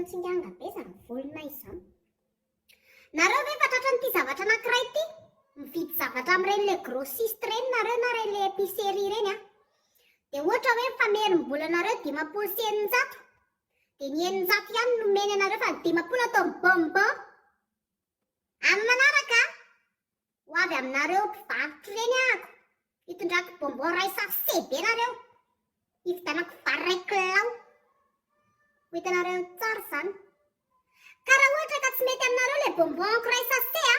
mitsinganga be izany volonay izany. Nareo ve efa tratran'ity zavatra anankiray ity? Mividy zavatra amin'ireny le grossiste ireny nareo na ireny le épicerie ireny an. Dia ohatra hoe mifamerim-bolanareo 650. Dia ny 600 ihany no omeny anareo fa ny 50 ataony bonbon. Amin'ny manaraka ho avy aminareo mpivarotra ireny ahako. Hitondrako bonbon iray sachet be nareo. Hividianako vary iray kilao. Ho hitanareo tsara izany. Ka raha ohatra ka tsy mety aminareo ilay bonbon ankiray sachet a,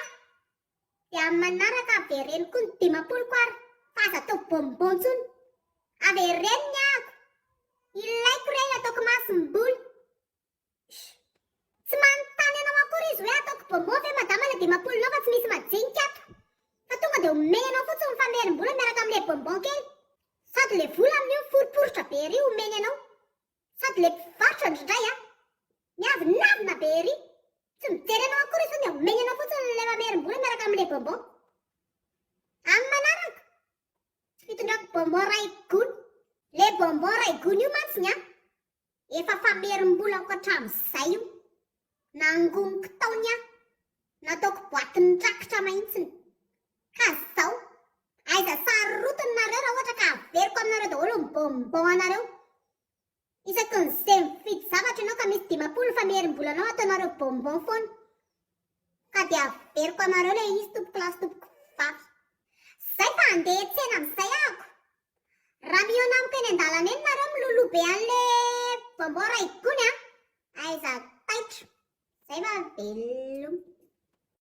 dia amin'ny manaraka avereno koa ny 50 ko ary fa aza atao bonbon intsony. Avereno ny ahako. Ilaiko ireny ataoko masomboly. Tsy manontany anao akory izy hoe ataoko bonbon ve madama ilay dimampolonao fa tsy misy majinika ato. Fa tonga dia omeny anao fotsiny ny famerim-bola miaraka amin'ilay bonbon kely. Sady ilay vola amin'io miforiporitra be ery omeny anao. Sady ilay mpivarotra indraindray an! Miavonavona be ery. Tsy mijery anao akory izy fa dia omeny anao fotsiny ilay famerim-bola miaraka amin'ilay bonbon. Amin'ny manaraka, hitondrako bonbon iray gony. Ilay bonbon iray gony io mantsy ny an! Efa famerim-bolako hatramin'izay io. Nangoniko tao ny ahy. Nataoko boatin-drakitra mahintsiny. Ka zao. Aiza sarotiny nareo raha ohatra ka averiko aminareo daholo ny bonbon anareo. Isaky ny ze mividy zavatra ianao ka misy 50 famerim-bolanao ataonareo bonbon foana. Ka dia averiko anareo ilay izy tompoko lahy sy tompoko vavy. Zay fa handeha hiantsena amin'izay ahako. Raha mihaona amiko eny an-dalana eny nareo miloloha be an'le bonbon ray gony a! Aiza taitra. Zay fa veloma.